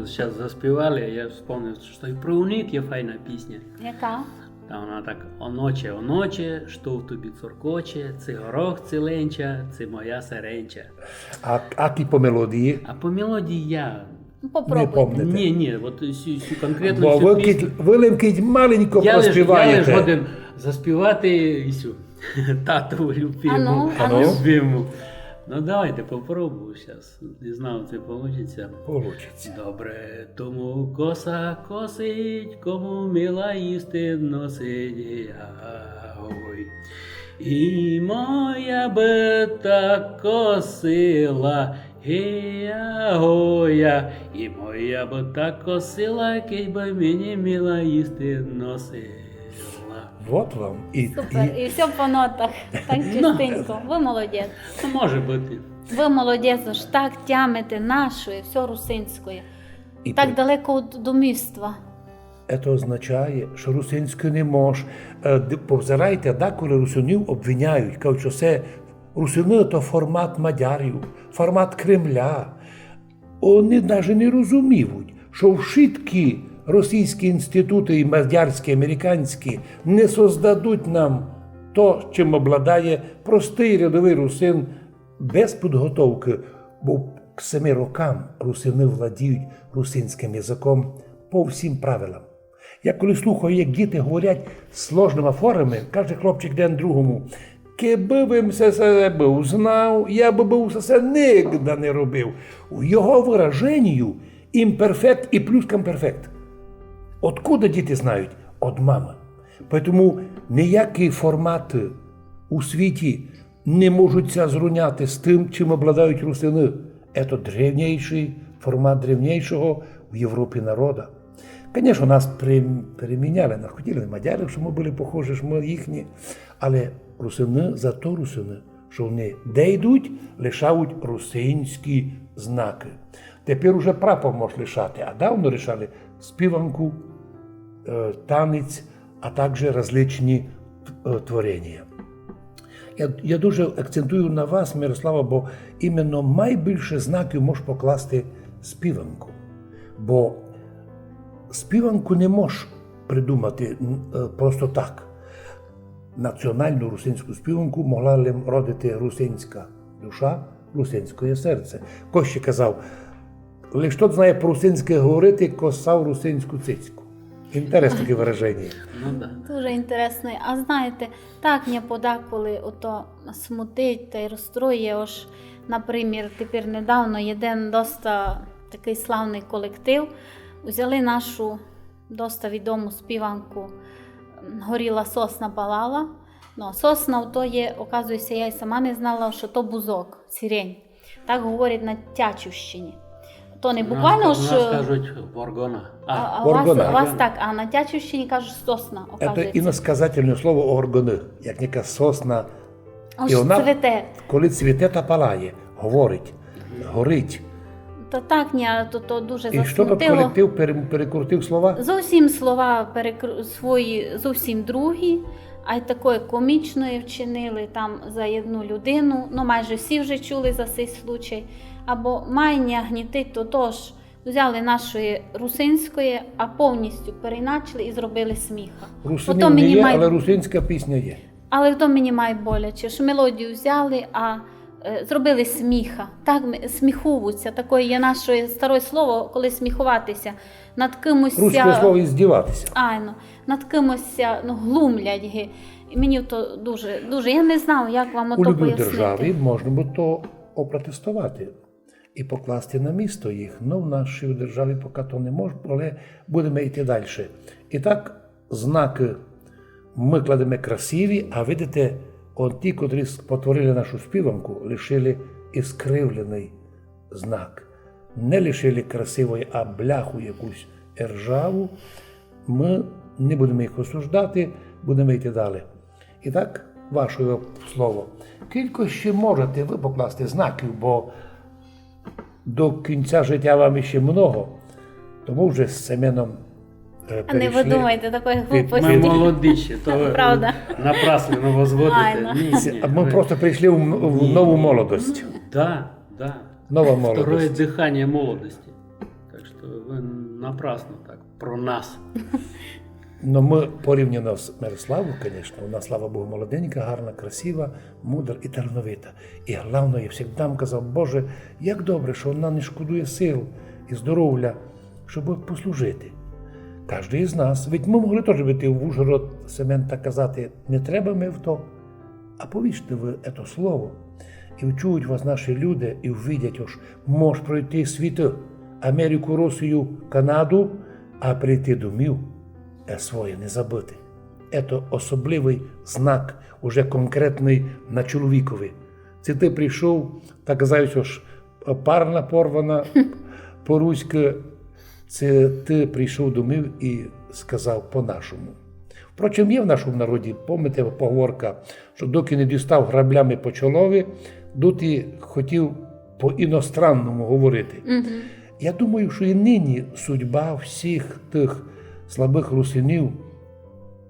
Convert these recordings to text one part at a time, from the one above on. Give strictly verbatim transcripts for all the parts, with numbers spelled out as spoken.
Щас заспівали, я вспомнив, што і про уник є файна пісня. Яка? Там вона так: «Оноче, оноче, што в тобі цуркоче, ци горох, ци ленча, ци моя серенча». А, а ті по мелодії? А по мелодії я... Ну, попробуйте. Не помните? Ні, ні, от сю, сю конкретну... Бо сю ви пісню кидь, ви лем кидь маленько проспіваєте. Я лиш годен заспівати і сю. Татову любиму. Ану, ану. Любиму. Ну, давайте, попробую щас. Не знаю, ци получиться. Получиться. Добре тому коса косить, кому мила їсти носить, ой. І моя бы так косила, гея-гоя, і моя бы так косила, кидь бы мені мила їсти носила. Вот вам. І, супер, і... і всьо по нотах, так чистенько. Ну. Вы молодець. Ну, може быти. Вы молодець, ож так тямите нашоє, всьо русинськоє. І так при- далеко од домівства. Це означає, што русинськоє не мож. Е, д-, повзирайте, деколи русинів обвиняють, кажуть, што се русины то формат мадярів, формат Кремля. Они даже не розуміють, што вшыткі російські інституты і мадярські, американські не создадуть нам то, чим обладає простый рядовый русин без підготовкы, бо к семи рокам русины владіють русинськым языком по всім правилам. Я коли слухаю, як діти говорять сложныма формами, каже хлопчик один другому: «Кебы вы се, се быв знав, я бы быв се, се нигда не робив». У його выраженію імперфект і плюскамперфект. Откуда діти знають? Од мамы. Поэтому ніякі форматы у світі не можуть ся зруняти з тым, чим обладають русины. Ето древнейшый формат древнейшого в Європі народа. Конечно, нас при-, переміняли, нас хотіли мадяри, што мы были похожі, што мы їхні, але русины, зато русины, што они де йдуть, лишають русинські знакы. Тепер уже прапор можуть лишати, а давно лишали співанку, е, танець, а также различні, е, творенія. Я, я дуже акцентую на вас, Мирослава, бо іменно майбільше знаків мож покласти співанку. Бо співанку не мож придумати, м, е, просто так. Націоналну русинську співанку могла лем родити русинська душа, русинськоє серце. Ко ще казав: «Лиш тот знає по-русинськы говорити, ко ссав русинську цицьку». Інтересне таке выраженя. Ну да. Дуже інтересне. А знаєте, так ня подаколи ото смутить тай розстроює, ож, напримір, тепер недавно єден доста такый славный колектив, узяли нашу доста відому співанку, м, «Горіла сосна, палала». Ну, сосна то є, оказує ся, я й сама не знала, што то бузок, сирень. Так говорять на Тячівщині. То не буквално, што... У нас кажуть ворґона. А, а у вас, у вас так, а на Тячівщині кажуть сосна, оказує ся. Це іносказательне слово ворґоны, як нека сосна. Ож цвіте. І вона, коли цвіте, та палає, говорить, горить. Та так, ня, то, то дуже засмутило. І што тот колектив пере-, перекрутив слова? Зовсім слова перекру-, свої, зовсім другі, а й такоє комічноє вчинили там за єдну людину. Ну, майже всі вже чули за сей случай. Або май ня гнітить то, тож взяли нашоє русинськоє, а повністю переначали і зробили сміха. Русинів не є, але русинська пісня є. Але то мені май боляче, што мелодію взяли, а, е, зробили сміха. Так, м-, сміхувуться. Такоє є наше старе слово, коли сміховати ся над кимось ся... Руське слово «издеваться». Айно. Над кимось ся, ну, глумлять, ги. І мені то дуже, дуже, я не знаю, як вам ото пояснити. У любій державі можна бы то опротестовати і покласти на місто їх. Но в нашій державі пока то не мож, але будеме йти дальше. І так, знакы мы кладеме красиві, а видите, он ті, котрі с-, потворили нашу співанку, лишили іскривленый знак. Не лишили красивый, а бляху якусь ржаву. Мы не будеме їх осуждати, будеме йти далі. І так, ваше слово. Кілько ще можете вы покласти знаків, бо до кінця життя вам іще много, то мы вже з Семеном, е, перейшли. А не выдумайте такої глупості. Мы молоді ще, то, правда, напрасно возводите. Айно. Ні, ні, мы просто перейшли в, в нову молодость. Да, да. Нова молодость. Второе дыхание молодости. Так што Ви напрасно так про нас. Но мы порівняно з Мирославою, конечно, вона, слава Богу, молоденька, гарна, красива, мудра і талановита. І головне, я всегда казав: «Боже, як добре, што вона не шкодує сил і здоровля, щоб послужити». Каждый із нас, ведь мы могли тоже піти в Ужгород, Семен, та казати: «Не треба ми в то». А повіжте вы ето слово, і вчують вас наші люди, і увидять, ож мож пройти світы, Америку, Росію, Канаду, а прийти домів, е, своє не забыти. Ето особливый знак, уже конкретный на чоловікови. Ци ты прийшов, так казають, ож парна порвана по-руськы, ци ты прийшов домів і сказав по-нашому. Впрочем, є в нашому народі, помните, поговорка, што докы не дістав граблями по чолови, доти хотів по-іностранному говорити. Я думаю, што і нині судьба всіх тых слабых русинів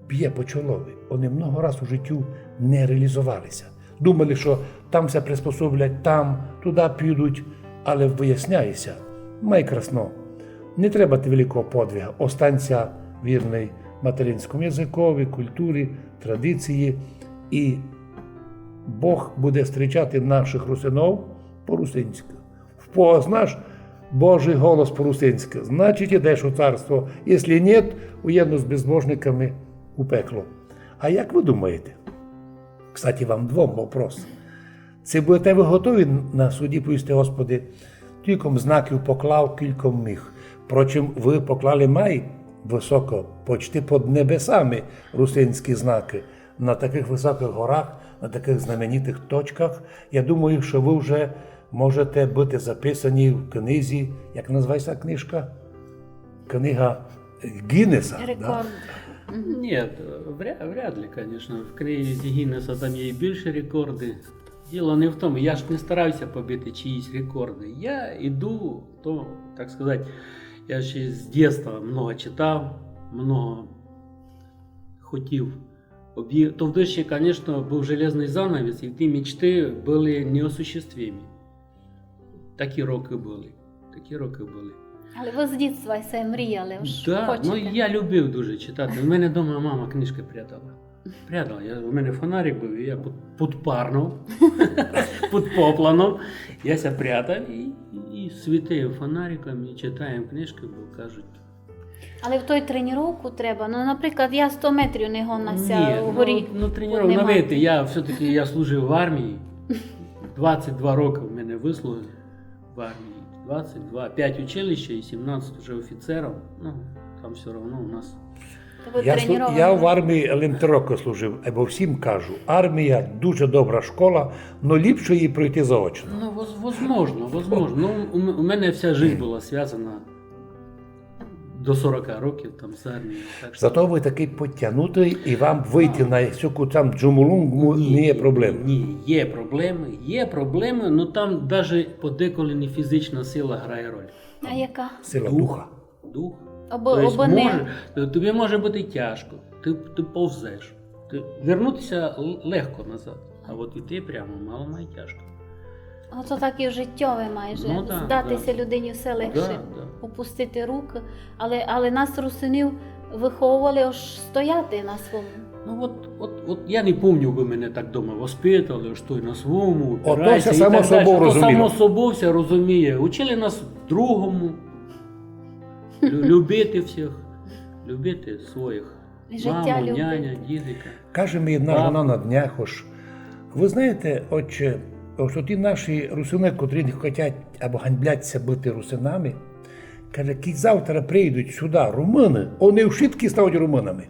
бє по чолови. Они много раз у життю не реалізовали ся. Думали, што там ся приспособлять, там, туда підуть, але выясняє ся, май красно. Не треба ти великого подвига, остань ся вірный материнському языкови, культурі, традиції, і Бог буде зустрічати нашых русинов по-русинськы. Впознаш Божый голос по-русинськы, значить, ідеш у царство, если нет, уєдно з безбожниками у пекло. А як вы думаєте? Кстати, вам двом вопрос. Ци будете вы готові на суді повісти: «Господи, кільком знаків поклав, кільком міг»? Впрочем, вы поклали май высоко, почти под небесами, русинські знакы. На такых высокых горах, на такых знаменитых точках, я думаю, што вы вже можете быти записані в книзі, як называє ся книжка? Книга Гіннеса, да? Рекорд. Нет, вря-, вряд ли, конечно. В книзі Гіннеса там є і більші рекорды. Діло не в тому, я ж не старався побити чиїсь рекорды. Я іду, то, так сказать, я ще з дєтства много читав, много хотів об'ї-, то в душі, конечно, быв железный занавес, і ті мечты были неосуществимі. Такі рокы были. Такі рокы были. Але вы з дітства се мріяли, ож да, хочете. Ну, я любив дуже читати. У мене дома мама книжкы прятала. Прятала. Я, у мене фонарик быв, і я під, під парном, під попланом, я ся прятав і, і світив фонариком, і читаєм книжкы, бо кажуть, Але в той тренировку треба. Ну, наприклад, я сто метрів не гонна ся у горі. Ні, ну, ну, тренировка, ну, видите, я все-таки, я служив в армії. Двадцять два рокы в мене выслуги в армії. Двадцять два, пять училища і сімнадцять уже офіцером. Ну, там все равно у нас. То вы треновані. Я слу-, я в армії лим три рокы служив, бо всім кажу, армія дуже добра школа, но ліпше її пройти заочно. Ну, воз-, возможно, возможно. Ну, у м-, у мене вся жизнь была связана до сорока років там з армією. Так што зато вы такый потягнутый, і вам выйти на сяку там Джомолунгму не є проблем. Ні, ні, є проблемы, є проблемы, но там даже подеколи не фізична сила грає роль. А яка? Сила духа. Дух. Або, то єсть або не може, тобі може быти тяжко, ты, ты повзеш. Ты, вернути ся л-, легко назад, а от іти прямо мало май тяжко. Ну, то так і життєве майже. Ну, да, здати ся людині все легше, да, да, опустити рукы. Але, але нас, русинів, выховували аж стояти на своєму. Ну, от, от, от я не помню, бы мене так дома воспитали, ож стой на своєму, опирайся і так далі. Ото ся само собою розуміло. То само собою ся розуміє. Учили нас другому, лю-, любити всіх, любити своїх. Маму, няня, дідика. Каже ми єдна жона на днях, ож: «Вы знаєте, отче, ож оті наші русины, котрі не хотять або ганьблять ся быти русинами, каже, кідь завтра прийдуть сюда румыны, они вшыткі стануть румынами».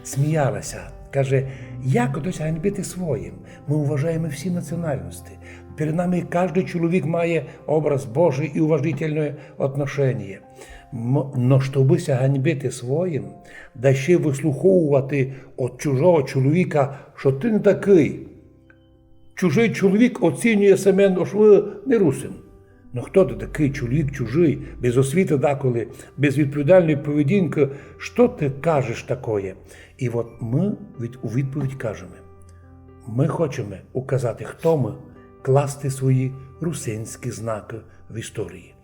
Сміяла ся. Каже: «Як ото ся ганьбити своїм? Мы уважаєме всі національности. Перед нами каждый чоловік має образ Божий і уважительне отношеніє». М-, но штобы ся ганьбити своїм, да ще выслуховувати од чужого чоловіка, што ты не такый. Чужый чоловік оцінює, Семен, ож вы не русин. Но хто ты такый чоловік чужый, без освіты даколи, без відповідальної поведінкы, што ты кажеш такоє? І от мы від-, у відповідь кажеме: мы хочеме указати, хто мы, класти свої русинські знакы в історії.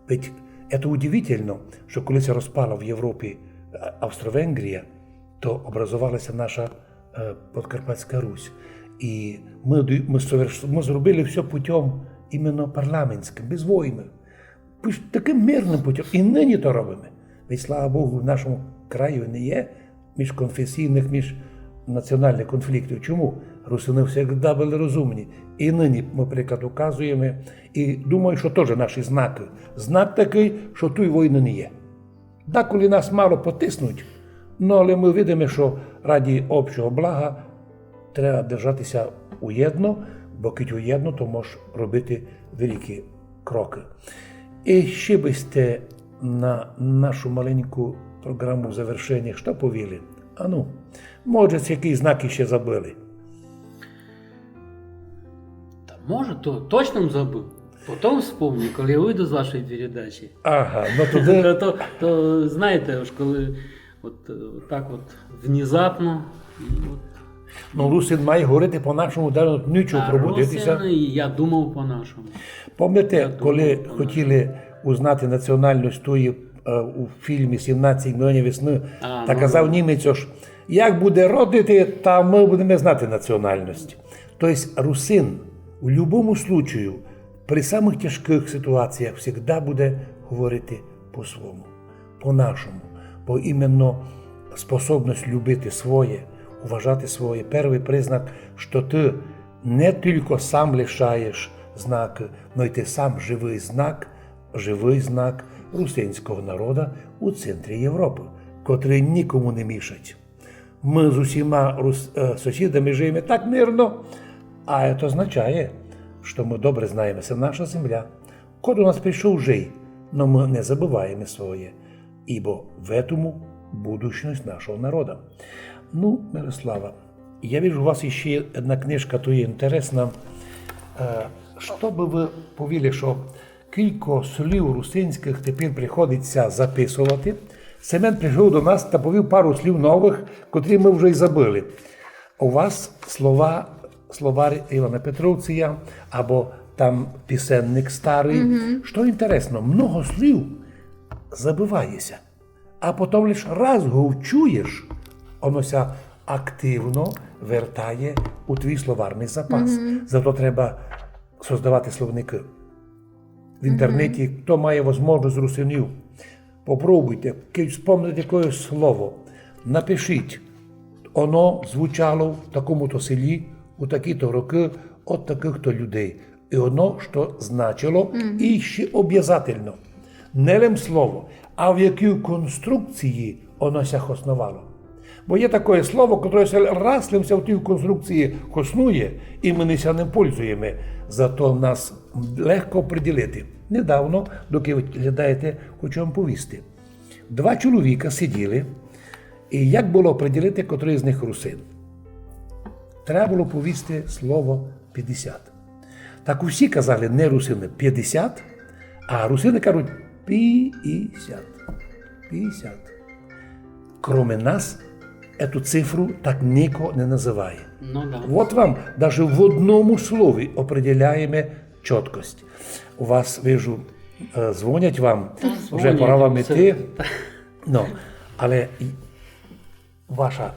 Ведь Це удивительно, што коли ся розпала в Європі, е, Австро-Венгрія, то образовала ся наша, е, Подкарпатська Русь. І мы ду-, мы соверш-, мы зробили всьо путём іменно парламентськым, без войны. Пусть такым мирным путём. І нині то робиме. Ведь, слава Богу, в нашому краю не є міжконфесійных, міжнаціональных конфліктів. Чому? Русины всегда были розумні. І нині мы приклад указуєме. І думаю, што тоже наші знакы. Знак такый, што туй войны не є. Деколи нас мало потиснуть, но але мы видиме, што ради общого блага треба держати ся уєдно, бо кідь уєдно, то мож робити великі крокы. І ще бы сьте на нашу маленьку програму завершення што повіли? Ану, може, якісь знакы ще забыли? Та може, то точно забыв. Потом вспомню, коли я выйду з вашої передачі. Ага, ну тогды... То, то, то знаєте, ож коли от, е, так от внезапно, і от... Ну, русин має говорити по-нашому, даже от ночі пробудити ся. Русин, і я думав по-нашому. Помните, коли хотіли узнати національность тої, е, у фільмі «Сімнадцять мгновень весны», та казав німець, ож як буде родити, та мы будеме знати національность. То єсть русин у любому случаю, при самых тяжкых ситуаціях, всегда буде говорити по-свому, по-нашому, бо іменно способность любити своє, уважати своє, первый признак, што ты не тілько сам лишаєш знакы, но й ты сам живый знак, живый знак русинського народа у центрі Європы, котрый нікому не мішать. Мы з усіма рус-, е, сусідами живеме так мирно, а це означає, што мы добре знаєме, се наша земля. Ко до нас пришов, жий, но мы не забываєме своє, ибо в этому будущность нашого народа. Ну, Мирослава, я вижу, у вас іщи одна книжка, то є інтересна. Е, што бы вы повіли, што кілько слів русинськых тепер приходить ся записовати? Семен пришов до нас та повів пару слів новых, котрі мы вже й забыли. У вас слова, словарь Івана Петровція, або там пісенник старый. Што інтересно, много слів забыває ся, а потом лиш раз го вчуєш, оно ся активно вертає у твій словарный запас. Зато треба создавати словникы. В інтернеті, хто має возможность з русинів, попробуйте, кідь вспомните якоєсь слово, напишіть, оно звучало в такому-то селі у такі-то рокы од такых-то людей. І оно што значило, і ще обвязательно. Не лем слово, а в якій конструкції оно ся хосновало. Бо є такоє слово, котре ся раз лем ся в тій конструкції хоснує, і мы не ся ним пользуєме. Зато нас легко оприділити. Недавно, доки вы глядаєте, хочу вам повісти. Два чоловіка сиділи, і як было оприділити, котрый з них русин? Треба было повісти слово пятдесят. Так усі казали, не русины, пятдесят, а русины кажуть пятдесят. Пятдесят. Кроме нас, эту цифру так нико не называє. Ну да. Вот вам даже в одному слові определяєме чіткость. У вас, вижу, е, дзвонять вам, Та вже дзвонять, пора вам ну, іти. Це... Ну, але і ваша.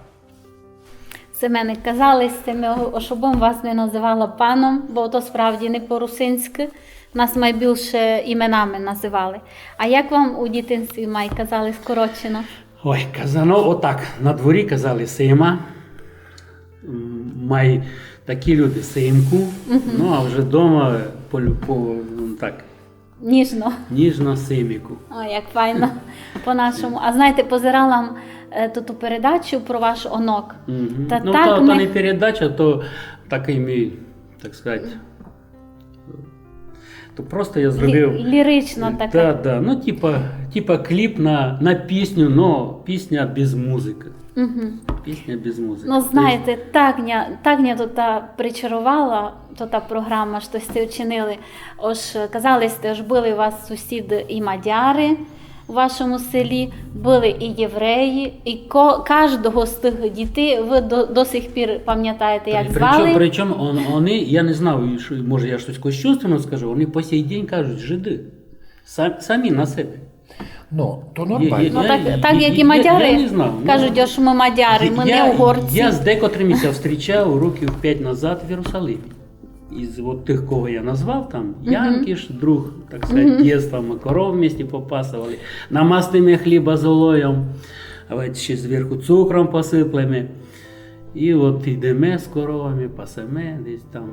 Семене, казали сьте ми, о-, ошобом вас не называла паном, бо то справді не по-русинськы. Нас май більше іменами называли. А як вам у дітинстві май казали скорочено? Ой, казано отак. На дворі казали Сима. М, май такі люди Симку. Ну, а вже дома по, по, ну, так, Ніжно. Ніжно Симіку. О, як файно. По-нашому. А знаєте, позирала м, е, ту, ту передачу про ваш онок. Мгм. Та Ну, так то, ми- то не передача, то такый мій, так сказать, то просто я зробив. Лі-, лірична така. Да, да. Ну, типа, типа кліп на, на пісню, но пісня без музикы. Мгм. Пісня без музикы. Ну, знаєте, так ня, так ня то та причаровала, то та програма, што сьте вчинили. Ож, е, казали сьте, ож были у вас сусіды і мадяры у вашому селі, были і євреї, і ко-, каждого з тых дітей вы до, до сих пір памнятаєте, як звали. Причому, причому он, они, я не знав, што, може, я штось кощунственно скажу, они по сей день кажуть жиды. Са- Самі на себе. Ну, то Є- нормално. є- Ну, так, я- так я- як і я- мадяри, я не знав, ну, кажуть, ож ми мадяри, ми я, не угорці. Я з декотрыми ся зустрічав років пять назад в Єрусалимі. Із от тых, кого я назвав, там, Янкіш, друг, так сказать, дєтства, мы коров вместе попасовали, намастиме хліба з олоєм, а от ще зверху цукром посиплеме. І от йдеме з коровами, пасеме десь там.